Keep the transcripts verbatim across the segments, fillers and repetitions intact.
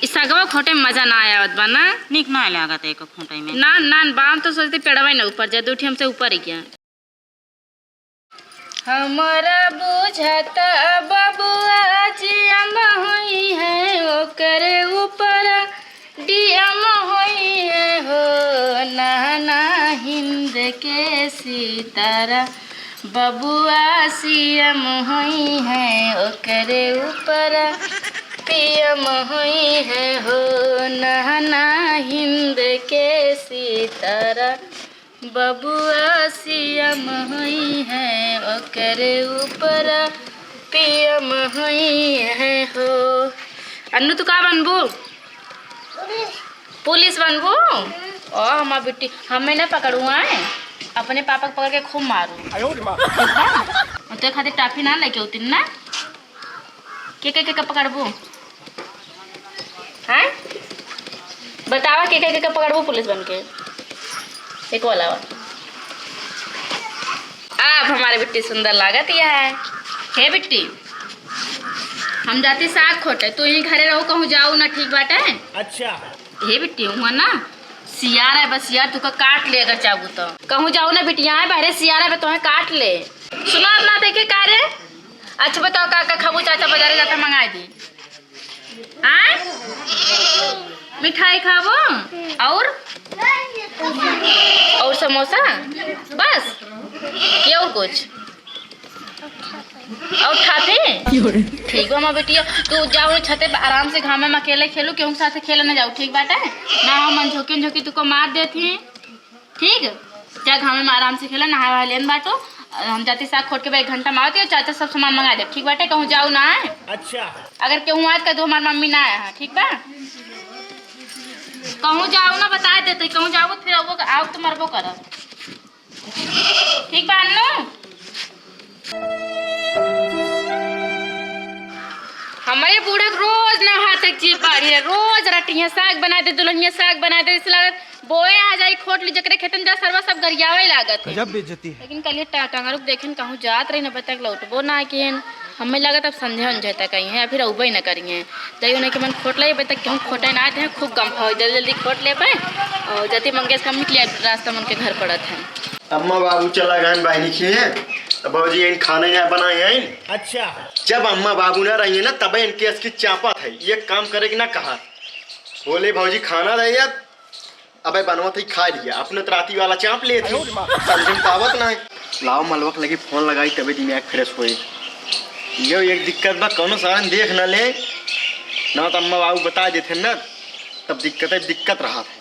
ई सागवा खोटे में मजा ना आवत बा ना। नीक ना लागत एको खोटे में। ना, ना, बाम तो सोचते पेड़वा ही ना ऊपर जाए, दू ठे हमसे ऊपर ही क्या। हमरा बुझाता बबुआ जी हम होई है, ओकरे ऊपर डीएम होई है हो, नहना हिंद के सितारा। बबुआ सीएम होई है, ओकरे ऊपर पीएम होई है हो, नहना हिंद के सितारा। बबुआ सीएम होई है, ओकरे ऊपर पीएम होई है हो। अन्नू, तू का बनबू? पुलिस बनबू? ओ, हमार बिट्टी, हमें ना पकड़ू, आए? अपने पापा के पकड़ के खूब मारू। आयो रे माँ। और तो खातिर टाफी ना लेके उतिन ना। के, के, के, के पकड़बू? हैं? बतावा, के, के, के, के पकड़बू पुलिस बन के? एक वाला। आप हमारे बिट्टी सुंदर लागत या है। हे बिट्टी, हम जाती साग खोटे, तू यहीं घरे रहू, कहूँ जाऊ ना, ठीक बाटे? अच्छा। हे बिट्टी, हुआ ना सियार है, बस सियार तुका काट ले अगर चाहबू तो। कहूँ जाऊ ना बिटिया, है बहरे सियार है, तोहे काट ले। सुना ना देखे का रे? अच्छा बताओ, का का खाबू? चाचा बाजारे जाता मंगाए दी। आय? मिठाई खाबो? और? और समोसा? बस? कि और कुछ? और ठाफी? ठीक बा, हमार बेटिया, तू जाओ छते पे आराम से, घामे में अकेले खेलू, केहू के साथे खेले ना जाओ, ठीक बाटे? ना हो मन झोंकी झोंकी तुको मार देती। ठीक, जा घामे में आराम से खेला, नहाए वहाए लेन बाटो। हम जाती साग खोट के बा, एक घंटा में आवत है, चाचा सब सामान मंगा दे, ठीक बाटे? कहूँ जाऊ ना है। अच्छा। अगर केहू आज का दो हमार मम्मी ना आया है, ठीक बा? कहूँ जाऊ ना, बता देते, कहूँ जाऊ तो फिर अब आओ तो मरबो करब, ठीक बा अन्नू? हमरे बूढ़ा के रोज नहा तक जी पारी है, रोज रटिया साग बना दे, दुल्हनिया साग बना दे, इस लागत बोए आ जाई, खोट ली, जकरे खेतन जा, सरवा सब गरियावे लागत है। गजब बेइज्जती है। लेकिन कल ये टा-, टंगरुक देखेन, कहूँ जात रही न, बतक लौटबो ना किहेन। हमें लागत अब संझा उंझा तक आई हैं, फिर अउबे न करी हैं। जाई उन्हें के मन खोट लाई, बतक केहू खोटे ना आते हैं, खूब गम खाओ, जल्दी जल्दी खोट ले पाए। और जति मंगेश का निकले, रास्ता मन के घर पड़त है। अम्मा बाबू चला गए बहनी के, तो बाबूजी इन खाना यहाँ बनाए हैं। अच्छा। जब अम्मा बाबू ना रही है ना, तबे इनके असकी चापत है, ये काम करे कि ना कहा। बोले, "भौजी खाना दे यार।" अबे बनवत ही खा लिया, अपने तो राती वाला चाप लेत ही। आयो रे माँ। समझ में तो आवत ना है। लाओ मलवा के लगे फोन लगाई तबे दिमाग फ्रेश होए। ये एक दिक्कत बा, कौनो सारन देख ना ले, ना तो अम्मा बाबू बता देते ना, तब दिक्कत है, दिक्कत रहा है।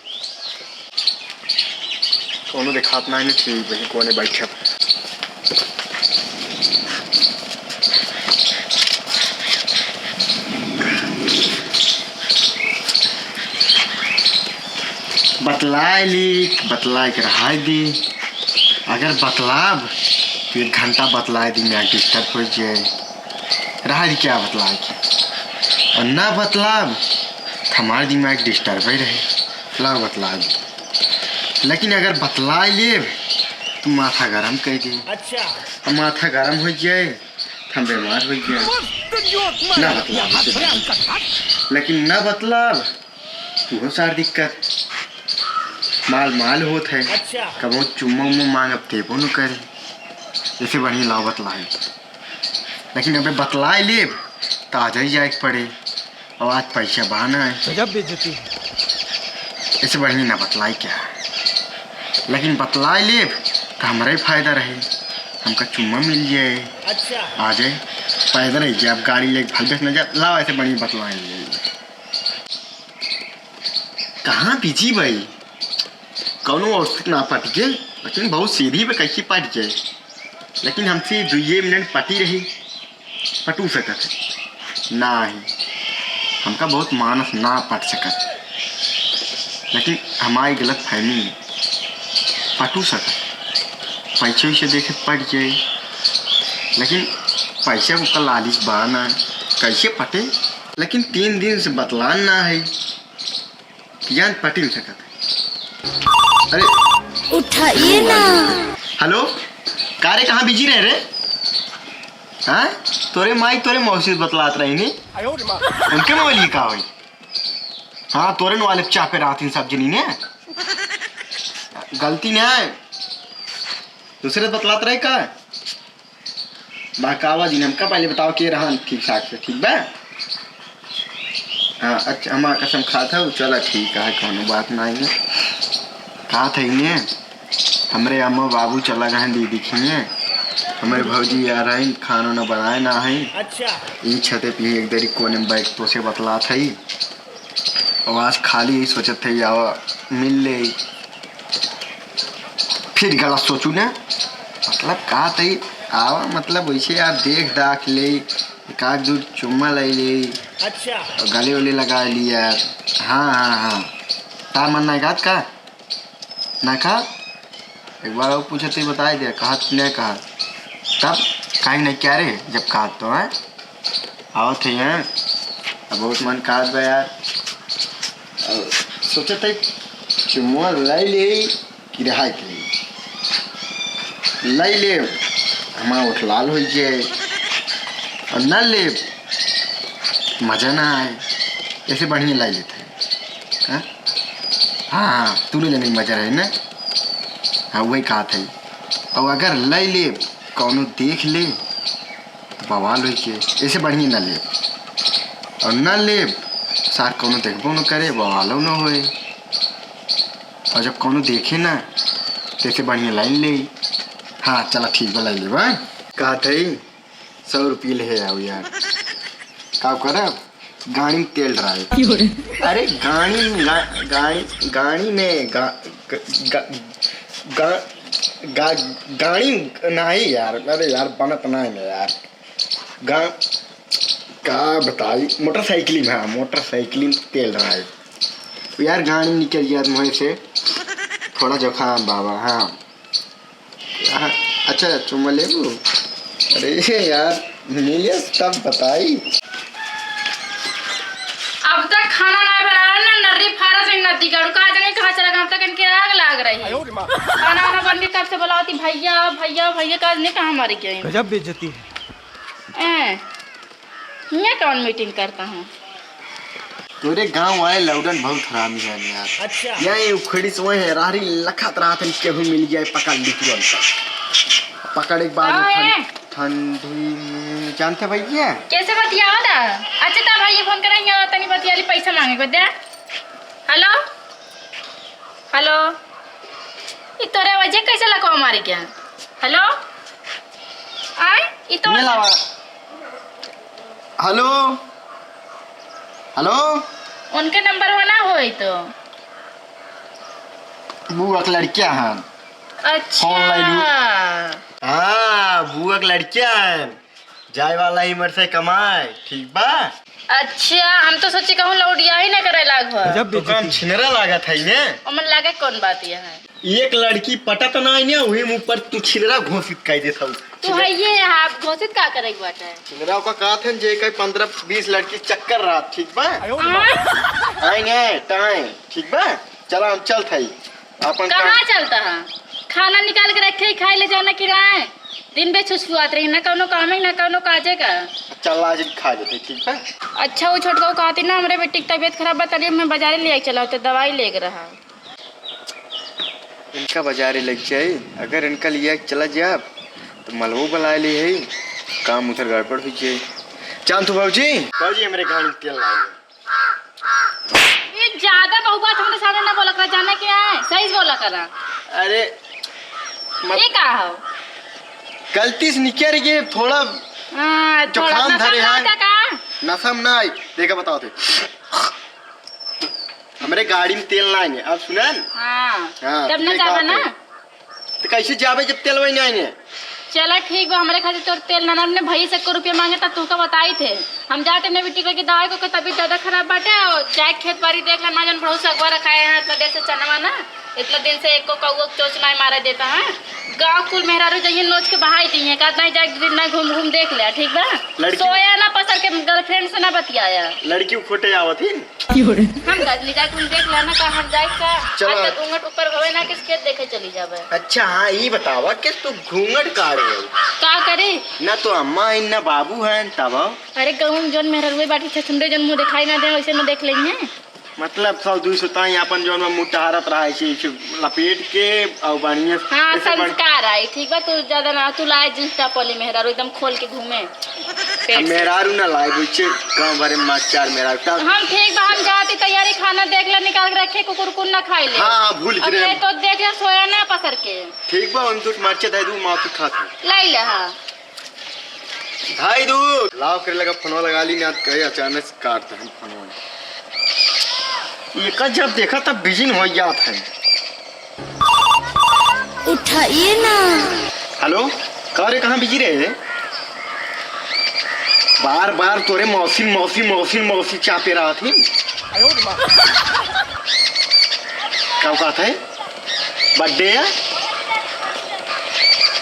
कौनो देखात ना है, ठीक भाई, कोने बैठे। बतलाए ली, बतलाए के रहाई दी। अगर बतलाब, तो एक घंटा बतलाए दी, मैं डिस्टर्ब हो जाए। रहाई दी क्या बतलाए के? और ना बतलाब, तो हमारे दिमाग डिस्टर्ब ही रहे। लाओ बतलाए दी। लेकिन अगर बतलाए लेब, तो माथा गरम कर दे। अच्छा। अब माथा गरम हो जाए, हम बीमार हो गए। ना बतलाब, लेकिन ना बतलाब, उहो सार दिक्कत। माल माल होत है। अच्छा। कबो चुम्मा उम्मा मांगब, देबो न करे। ऐसे बढ़िया लाओ बतलाए। लेकिन अबे बतलाए लेब, तो आज ही जाए के पड़े। और आज पैसा बा ना है। गजब बेइज्जती है। ऐसे बढ़िया ना बतलाई क्या? लेकिन बतलाए लेब, तो हमारा ही फायदा रहे, हमका चुम्मा मिल जाए। अच्छा। आ जाए, पैदल ही जाए, अब गाड़ी लेके भलबे से ना जाए। लाओ, ऐसे बढ़िया बतलाए ले। कहाँ बिजी भाई? कौनो औरत ना पट के, लेकिन बहुत सीधी पे कैसे पट जाए। लेकिन हमसे दुइये मिनट पटी रही, पटू सकत है? नाही, हमका बहुत मानस ना पट सकत, लेकिन हमारी गलत फहमी है, पटू सकत। पैसे वैसे देखे पट जाए, लेकिन पैसे को लालच बा ना, कैसे पटे? लेकिन तीन दिन से बतलान ना है, जान पटी सकत। अरे उठाइए ना। हेलो, का रे, कहाँ बिजी रहे रे? हाँ, तोरे माई तोरे मौसी से बतलात रही नी। उनके मोबाइल की का होई? हाँ, तोरे न वाले चाह पे रहती सब जनी ने। गलती न है। दूसरे बतलात रहे का? बहकावा जिन हमका पहले बताओ के रहन ठीक ठाक से, ठीक बा? हाँ, अच्छा, हमार कसम खात है, चला ठीक है, कौनो बात नहीं है। खात है इन्हें, हमरे अम्मा बाबू चला गए हैं दीदी खिए, हमरे भौजी आ रही, खाना न बनाए ना है। अच्छा। ई छते पे एक दरी कोने में बैठ तो से बतलात है। आवाज खाली ही सोचत है, आवा मिल ले। फिर गलत सोचू ना, मतलब का तई आवा, मतलब वैसे यार देख दाख ले, एक आध दू चुम्मा ले ले, अच्छा। और गले उले लगा ली यार। हाँ, हाँ, हाँ। तार मन ना गात का? ना का? एक बार और पूछे तो बताई दे, कहा तू नहीं कहा। तब काहे नहीं क्या रे, जब कहा तो है। आवत है यहाँ। अब बहुत मन कहत बा यार। अब सोचत है चुम्मा लाई ले कि रहा के ले। लाई ले, हमारा ओठ लाल हो जाए। और ना ले, मजा ना आए। ऐसे बढ़िया लाई लेते हैं। हाँ? हाँ, हाँ, तू ले लेने की मजा रहे ना? हाँ, वही कहा था। और अगर लाई ले, कौनो देख ले, बवाल होइ के, ऐसे बढ़िया ना लेब। और ना लेब, सार कौनो देखबो न करे, बवालो न होए। और जब कौनो देखे ना, तो ऐसे बढ़िया लाइन ले। हाँ, चला ठीक बा, लाइन लेबा। का थई, सौ रुपये ले आओ यार। का करब? गाड़ी में तेल डराए। अरे गाड़ी में, गा-, गाड़ी, गाड़ी में, गा-, ग-, गा-, गा-, गा-, गाड़ी में नहीं यार, अरे यार बनत नहीं है यार। गा-, का बताई, मोटरसाइकिल में, हाँ, मोटरसाइकिल में तेल डराए। यार गाड़ी में निकल गया मुँह से, थोड़ा जुकाम बाबा, हाँ। हाँ, अच्छा, चुम्मा लेबू? अरे यार, मिलियस तब बताई। अब तक खाना ना बनाया ना, नर्री फारा से नदी का रुका, आज नहीं कहाँ चला गया, अब तक इनके आग लाग रही है। खाना वाना बन के कब से बुलावती, "भैया, भैया, भैया", का आज नहीं कहाँ मारे गए। गजब बेइज्जती है। ए, हियाँ कौन मीटिंग करता हूँ? तोरे गाँव वाले लौडन बहुत हरामी है यार। अच्छा। यही उखड़ी से वही राहरी लखत रहा था, केहू मिल जाए, पकड़ ली तुरंत। पकड़ एक बार का ठं-, है? ठंडी में जानते भैया? कैसे बतियावा था? अच्छा, ता भैया फोन करेंगे, तनी बतियाली, पैसा मांगे को दे। हेलो? हेलो? ई तोरे वजह कैसे लकवा मारे क्या? हेलो? आय? ई तो मिलावा। हेलो? हेलो? उनके नंबर में ना होई तो। बुआ के लड़किया हैं। अच्छा। फोन लाई लू। हाँ, बुआ के लड़किया हैं। जाए वाला ही मर से कमाए, ठीक बा? अच्छा, हम तो सोचे कहूँ लौटिया ही ना करे लाग हो। गजब तो बेइज्जती। काम छिनरा लागत है ने। ओमन लागे कौन बात यह है? एक लड़की पटत ना आइने, वही मुंह पर तू छिनरा घोषित कर देत हऊ। तू है ये, आप घोषित का करे के बाटे? छिनरा का कहत है जे कई पन्द्रह बीस लड़की चक्कर रात, ठीक बा? हाँ। आइने, टाइम, ठीक बा? चला हम चलत हई। अपन कहाँ काम। चलता है? खाना निकाल के रखे ही, खाए ले जाना कि राय? दिन बे छुछुआत रही, ना कौनो काम है, ना कौनो काजे का। चल आज खा लेते, ठीक बा? अच्छा, वो छोटका कहती ना, हमरे बेटी की तबीयत खराब बा, तनी हमें बाजारे ले आई चला, तो दवाई ले के रहा। इनका बाजारे लग जाए, अगर इनका लिया के चला जाब, तो मलबो बुला ले है, काम उधर गड़बड़ हो जाए। जान तू भौजी, भौजी हमरे गाड़ी में तेल लाए। ये ज्यादा बहुबात हमरे सामने ना बोला करा, जाने के है, सही से बोला करा। अरे, मत ये का हो? गलती से निकल गए, थोड़ा हाँ, थोड़ा जुकाम नशा धरे में हैं। होता का? नशा में ना आई, देखा बताओ थे। हमरे गाड़ी में तेल ना आएंगे, अब सुनन? हाँ, हाँ, तब ना ये जाबा कहा ना। थे। तो कैसे जाबे जब तेल वही नहीं आएंगे? चला ठीक बा, हमरे खातिर तोर तेल ना, ना, अपने भई से एको रुपया मांगे तब तुमका बताई थे। हम जाते अपने बिटिका के दवाई को के तबीयत ज्यादा खराब बाटे, और जाए खेत बाड़ी देख ला, ना जन बहुत सगवा रखाए हैं, इतना देर से चनवा ना, इतना दिन से एको कौआ के चोच ना मारे देता है। गाँव कुल मेहरारू जइए नोच के बहाई दी है, कहता है जाए दिन ना घूम घूम देख ले, ठीक बा? लड़की सोया ना पसर के गर्लफ्रेंड से ना बतियाया। लड़की खोटे आवत ही। हम गजनी जाके उन देख लेना का हम जाए का। चलो। आज तक घूंघट ऊपर होवे ना, किस खेत देखे चली जावे। अच्छा, हाँ, ई बतावा कि तू घूंघट काढ़े हो? का करे? ना तो अम्मा है, ना बाबू है, तब? अरे, गहूं जौन मेहररुए बाटी छछुंदे जौन मुंह दिखाई ना दे, वैसे में देख लेंगे। मतलब, सौ दुई सौ ताई आपन जौन बा मुँह टहरत रहा, ऐसे, ऐसे लपेट के, और बढ़िया से, हाँ, ऐसे बढ़- संस्कार आई, ठीक बा, तू ज्यादा ना, तू लाए जींस टॉप वाली मेहरारू, एकदम खोल के घूमे। पेट हम से। मेहरारू ना लाए, बुझे, गाँव भरे में मार चार मेहरारू, तब हम ठीक बा, हम जाती तैयारी, खाना देख ले, निकाल के रखे, कुकुर कुकुर ना खाई ले। हाँ, हाँ, भूल अब गए। ये तो देख ले, सोया ना पसर के। ठीक बा, हम तो मरचे दे दू, माफी खात हूँ। लाई ले, हाँ। भाई दू, लाव करे लगा, फोनवा लगा ली, ना कहे अचानक से काट दे हम फोनवा। ये का जब देखा तब बिजी हो जात है। उठाइए ना। हेलो, का रे, कहाँ बिजी रहे? बार बार तोरे मौसी, मौसी, मौसी, मौसी चापे रहा थी। का कहत है? बर्थडे है?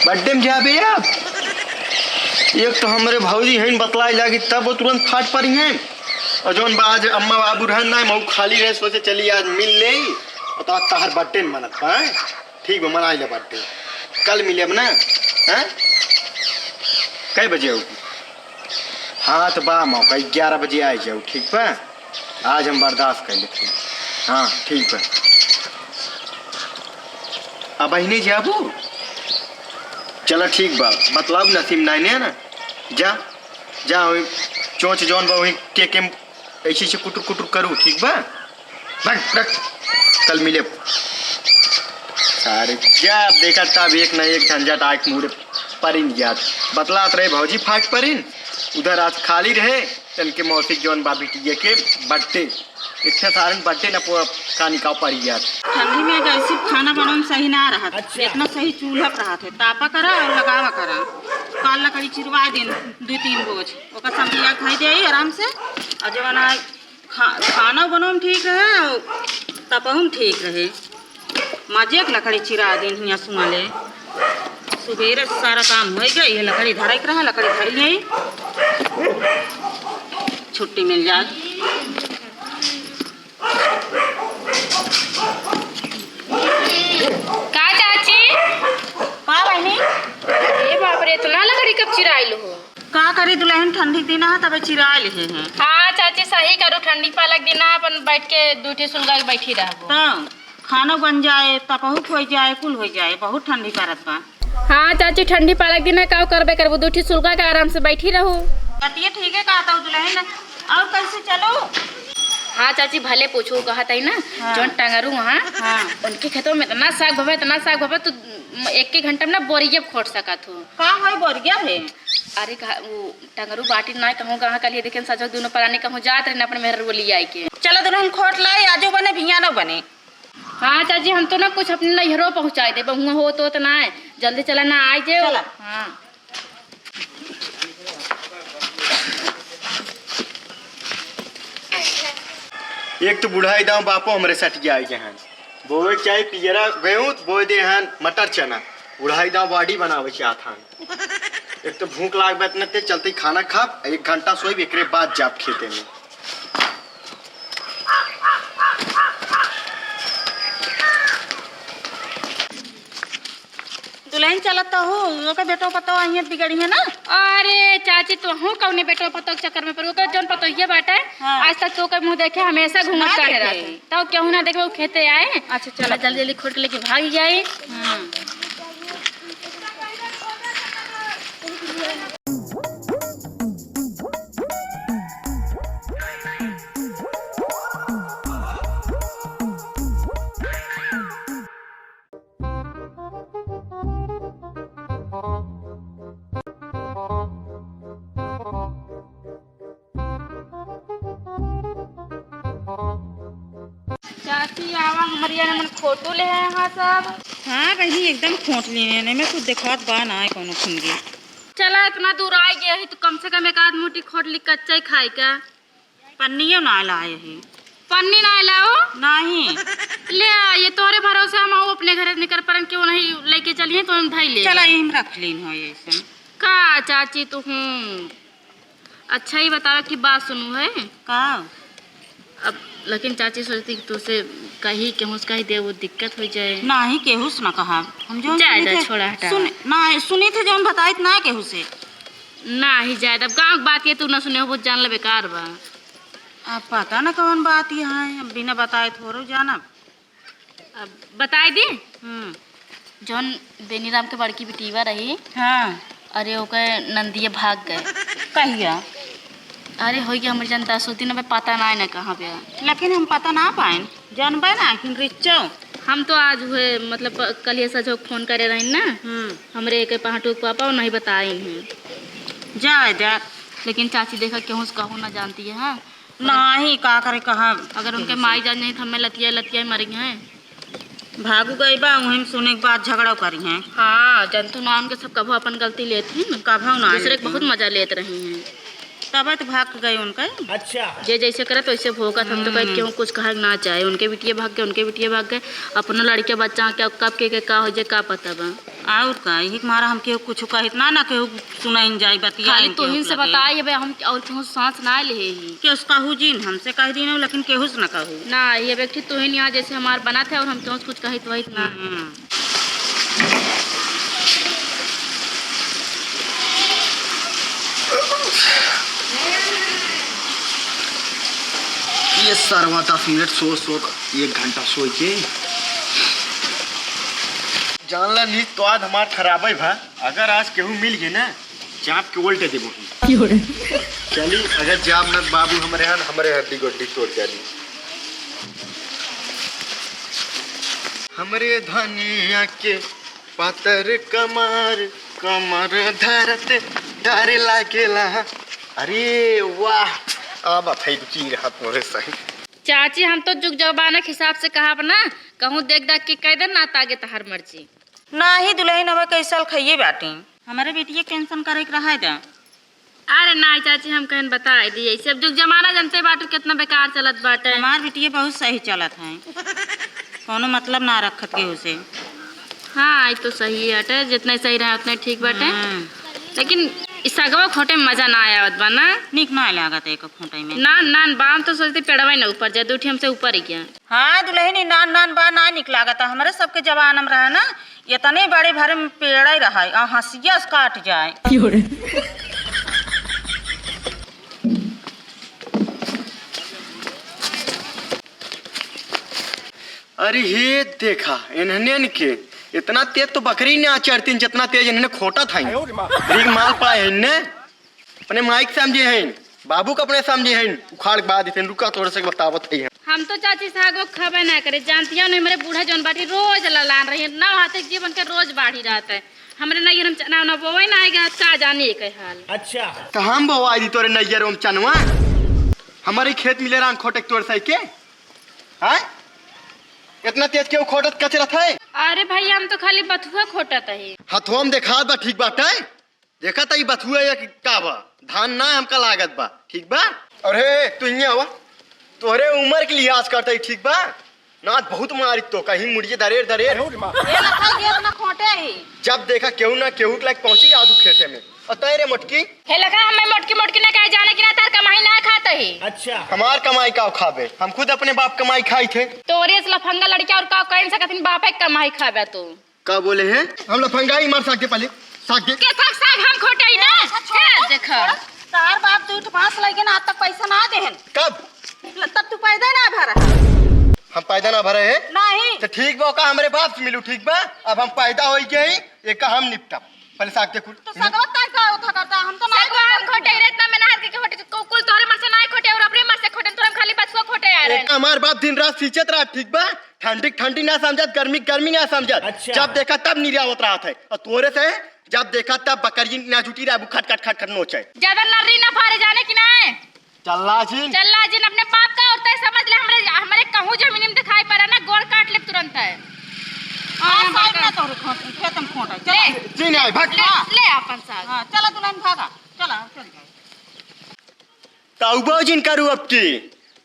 बर्थडे में जाबे अब? एक तो हमरे भौजी हैं बतलाए लागी, तब वो तुरंत फाट पड़ी हैं। और जौन बा आज अम्मा बाबू रहन ना, मऊ खाली रहे, सोचे चली आज मिल ले। और तो आज तहर बर्थडे न मनत बा, हैं? ठीक बा, मनाई ले बर्थडे। कल मिले अब ना, हैं? कै बजे हो? हाँ, तो बा मौका, ग्यारह बजे आ जाओ, ठीक बा? आज हम बर्दाश्त कर लेते हैं। हाँ, ठीक बा। अब अहिने जाबू? चला, ठीक बा, बतलाब नसीब नाई ने ना। जा, जा, वही चोंच जौन बा, वही के के ऐसे, ऐसे कुटुर कुटुर करू, ठीक बा? रख, रख, कल मिले। सारे, जा, देखा तब एक ना एक झंझट आके मुड़े परिन जात। बतलात रहे भौजी फाट परिन, उधर आज खाली रहे, तन के मौसी जौन बा बिटिया के बर्थडे। इतने सारन बर्थडे ना पो-, का निकाह पड़ी जात। ठंडी में गैस पे खाना बनावे में सही ना रहत। अच्छा। इतना सही चूल्हा पर रहत है, तापा करा और लगावा करा। काल लकड़ी चिरवा दिन दो तीन बोझ, ओकर समझिया खाई दे आराम से। और जब ना खा-, खाना बनउन ठीक रहे, अउ तपउन ठीक रहे। मजे के लकड़ी चिरा दिन हियाँ सुना ले। सुबेरे से सारा काम होइ गए, ये लकड़ी धरे के रहा, लकड़ी धर लिए, छुट्टी मिल जाए। का चाची? का बहिनी? ए बाप रे, इतना लकड़ी कब चिराइल हो? का करी दुलहिन, ठंडी के दिन है, तबे चिराइ लिहे हैं। हाँ चाची, सही करू, ठंडी पालक दिन है, अपन बैठ के दुइ ठे सुलगा के बैठी रहबो। तो खानो बन जाए, तपहू होइ जाए, कुल होइ जाए, बहुत ठंडी परत बा। हाँ चाची, ठंडी पालक दिन है, का करबे करबो, दुइ ठे सुलगा के आराम से बैठी रहू। बतिये ठीक है कहत हो दुलहिन, और कैसे चलो? हाँ चाची, भले पूछू कहत है ना, हाँ। जौन टंगरू वहाँ, हाँ। उनके खेतवा में इतना साग भवे, इतना साग भवे, तू एक एक घंटा में ना बोरिया खोट सकत हो। का होई बोरिया में? अरे का, उ टंगरू बाटी ना कहूँ कहाँ कलिए देखेन सजो दुनो परानी कहूँ जात रहे ना अपन मेहर वो लियाई के। चलो दुलहिन खोट लाई, आजो बने भियानो बने। हाँ चाची, हम तो ना कुछ अपने नैहरो पहुँचाई देबे, हुआँ होत होत ना है, जल्दी चला ना आई जे। चला। हाँ। एक तो बुढ़ाई दाँव बापो हमरे सट जाए के हैं। बोए के चाही पियरा गेहूँ, बोए दे हन मटर चना। बुढ़ाई दाँव body बनावे चाहत हन। एक तो भूख लागबे इतने तेज चलते ही खाना खाब, एक घंटा सोइब, एकरे बाद जाब खेते में। दुलहिन चलत तो हो, ओकर बेटो पतो आइए बिगड़ी है ना। अरे चाची, तोहू कौने बेटो पतो के चक्कर में पड़ू, ओकर जौन पतोहिया बाटे, हाँ। आज तक तो ओकर मुँह देखे हमेशा घूमत ना काहे देखे। रहत है। तब केहू ना देखे, वो खेते आए। अच्छा, चलो। चला जल्दी जल्दी खोट के लेके भाग जाए। हम्म। चाची, आवा, हमरिया नमन खोटो ले आए हैं सब। हाँ बहिनी, एकदम खोट ले आए हैं, नहीं में कुछ देखात बा ना है कोनो खुंगी। चला, इतना दूर आए गए ही तो कम से कम एक आध मुट्ठी खोट ली, कच्चा ही खाए का। पन्नियो ना लाए ही। पन्नी ना लाओ? नहीं। ले आ, ये तोरे भरोसे हम आओ अपने घरे निकर परन के वो नहीं लेके चलिए तो हम धई ले। चला, यहीं रख लीन हो ये सब। का चाची तू हूँ? अच्छा ही बतावा कि बात सुनू है। का? अब लेकिन चाची सोचती कि तुसे कही, केहू से कही दे, वो दिक्कत हो जाए। नाही, केहू से ना कहा। हम जो जाए सुनी दा, थे, छोड़ा, हटा। सुन, ना, सुनी थे जौन बताइत ना केहू से। नाही जाए, अब गाँव के बात ये तू ना सुने हो, वो जान ले बेकार बा। अब पता न कौन बात ये है, अब बिना बताए थोड़ो जानब। अब बताए दी? हम्म। जौन बेनीराम के बड़की बिटिया रही, हाँ। अरे ओकर नंदिया भाग गए। कहिया? अरे होइ गया हमरे जान दसो दिन, अबे पता ना है ना कहाँ पे है। लेकिन हम पता ना पाएन, जानबे ना, लेकिन रिच्चो। हम तो आज हुए, मतलब, प-, कल ये सजो फोन करे रही ना, हम्म। हमरे एक पहाटू के पापा, वो नहीं बताए हैं। जाए दे। लेकिन चाची देखा, केहू से कहू ना जानती है, हाँ? नाही, का करे, कहाँ? अगर उनके माई जान जाई, तो हमें लतिया, लतिया मरी हैं। भागू गई बा, वहीं सुने के बाद झगड़ा करी हैं। हाँ, जनतू ना उनके सब कभो अपन गलती लेत ही ना। कभो ना दूसरे के लेत बहुत ही। मजा लेत रही हैं। तब तो भाग गए उनके। अच्छा। जे जैसे करत वैसे भोगत, हम तो कहत हम्म। केहू कुछ कहे ना चाहे। उनके बिटिया भाग गए, उनके बिटिया भाग गए, अपनो लड़के बच्चा के कब के, के का हो जाए, का पता बा। और का, यही के मारा हम केहू कुछ कहित ना, ना केहू सुनाइन जाई बतिया खाली इनके तोहिन से मतलब बताई, अबे हम और केहू सांस ना ले ही। के उसका हुजीन हमसे कह दीन, लेकिन केहू से ना कहू। ना, ये व्यक्ति तोहिन यहाँ जैसे हमार बनत है और हम केहू से कुछ कहित वहित ना। हम्म। ये सरवा दस मिनट सो, सो, एक घंटा सोई के। जान ला, नींद तो आज हमार खराबे भा। अगर आज केहू मिल गए ना, चाप के उल्टे देबो हम। क्यों रे? चली, अगर जाब न बाबू हमरे हन, हमरे हड्डी गोड्डी तोड़ जाली। हमरे धनिया के पातर कमर, कमर धरत डर लागेला। अरे वाह, अब भाई रुकी रहा तोरे सही। चाची, हम तो जुग जमाना के हिसाब से कहब ना, कहूँ देख दाख के कह दे ना, तागे तहार मर्जी। नाही दुलहिन, अब कई साल खइये बाटी। हमरे बेटिये के टेंशन करे के रहे दा। अरे नाही चाची, हम कहन बताए दिए, सब जुग जमाना जनते बाटू कितना बेकार चलत बाटे। हमार बिटिया बहुत सही चलत है, कौनो मतलब ना रखत केहू से। हाँ, ई तो सही बाटे, जितना सही रहे उतना ठीक बाटे। हम्म। लेकिन ई सगवा खोटे में मजा ना आवत बा ना। नीक ना लागत है एको खोटे में। ना, ना, बाम तो सोचते पेड़वा ही ना ऊपर जाए, दू ठे हमसे ऊपर ही क्या। हाँ दुलहिन, ई नान नान बा ना नीक लागत, हमरे सबके जमाना में रहे ना, इतने बड़े भरे में पेड़े रहे, आ हंसिया से काट जाए। अरे हे देखा, इन्हने के इतना तेज तो बकरी ना चरतीन, जितना तेज इन्हने खोटा था। रिग माल पाए इन्हने। अपने माई के समझे हैं, बाबू के अपने समझे हैं, उखाड़ के बाद इतने रुका तोरे से बतावत है। हम तो चाची सागो खाबे ना करे, जानतिया नहीं, हमरे बूढ़ा जौन बाटी रोज ललान रही, ना हाथे जीवन के रोज बाढ़ी रहत है। हमरे नैयर हम चना उना बोवे ना आएगा, का जानी एके हाल। अच्छा। तो हम बोवा दी तोरे नैयर में चनवा, हमारे खेत मिले रान खोटे के तोर सही के, हाँ? इतना तेज केहू खोटत कच रहत है? अरे भाई, हम तो खाली बथुआ खोटत है। हथवा में देखात बा, ठीक बाटे। देखा त ई बथुआ या कि का बा? धान ना हमका लागत बा, ठीक बा? अरे, तू हियाँ आवा। तोहरे उमर के लिहाज करता ही, ठीक बा? ना, बहुत मारी तो कहीं मुड़िए दरेर, दरेर। ए लखा, ये अपना खोटे ही। जब देखा केहू ना केहू के लायक पहुँची रहा तू खेते में। और तय रे मोटकी? हे लखा, हमें मोटकी, मोटकी ना कहे जाने की ना, तार कमाई ना खात ही। अच्छा। हमार कमाई का खाबे? हम खुद अपने बाप कमाई खाई थे। तोरे से लफंगा लड़किया और का कह सकत ही, बापे के कमाई खाबे तू। का बोले हैं? हम लफंगा ही मार साग दे पहले, साग दे। के साग, साग हम खोटे ही ना। अच्छा, छोड़ हे, दे, देखा। छोड़। तार बाप दू ठो बांस लगे ना, आज तक पैसा ना देहन। कब? तब तू पैदा ना भरा। हम पैदा ना भरे हैं? नहीं। तो ठीक बा, का हमरे बाप से मिलू, ठीक बा? अब हम पैदा होई गए ही, ये का हम निपटब। पहले साग दे कुल। तो सगवा तार का उठा करता, हम तो ना सगवा हम खोटे ही रे, इतना मेहनत के खोटे, को-, कुल तोरे मर से ना खोटे और अपने मर से खोटे, तोरे हम खाली बथुआ खोटे आ रहे हैं। एक हमार बाप दिन रात सींचत रहा, ठीक बा? ठंडी के ठंडी ना समझत, गर्मी के गर्मी ना समझत। अच्छा। जब देखा तब निरावत रहत है। और तोरे से जब देखा तब बकरी ना जुटी रहा, खट खट खट खट नोचे। ज्यादा नर्री ना फारे जाने की ना। चल्ला जिन। चल्ला जिन अपने बाप का, और तय समझ ले, हमरे, हमरे कहूँ जमीन में दिखाई पड़ा ना, गोड़ काट ले तुरंत है। हाँ, हाँ, साग बड़का। ना तोहरे खोट, खेत में खोट है। चला। ले। जी नहीं, भाग। ले, हाँ। ले अपन साग। हाँ, चला दुल्हन भागा। चला, चल जाओ। तौबा जिन करू अबकी,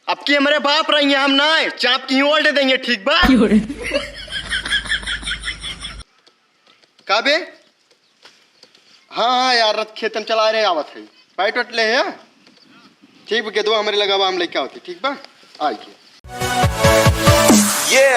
अबकी हमरे बाप रही हैं, हम ना आए, चाप की ओल्ड देंगे, ठीक बा? क्यों रे? का बे? हाँ, हाँ यार, रथ खेत में चला रहे, आवत है, बैठ वैठ ले है, ठीक बा, गेदवा हमरे लगा बा, हम लेके आवत है, ठीक बा, आई के। Yeah,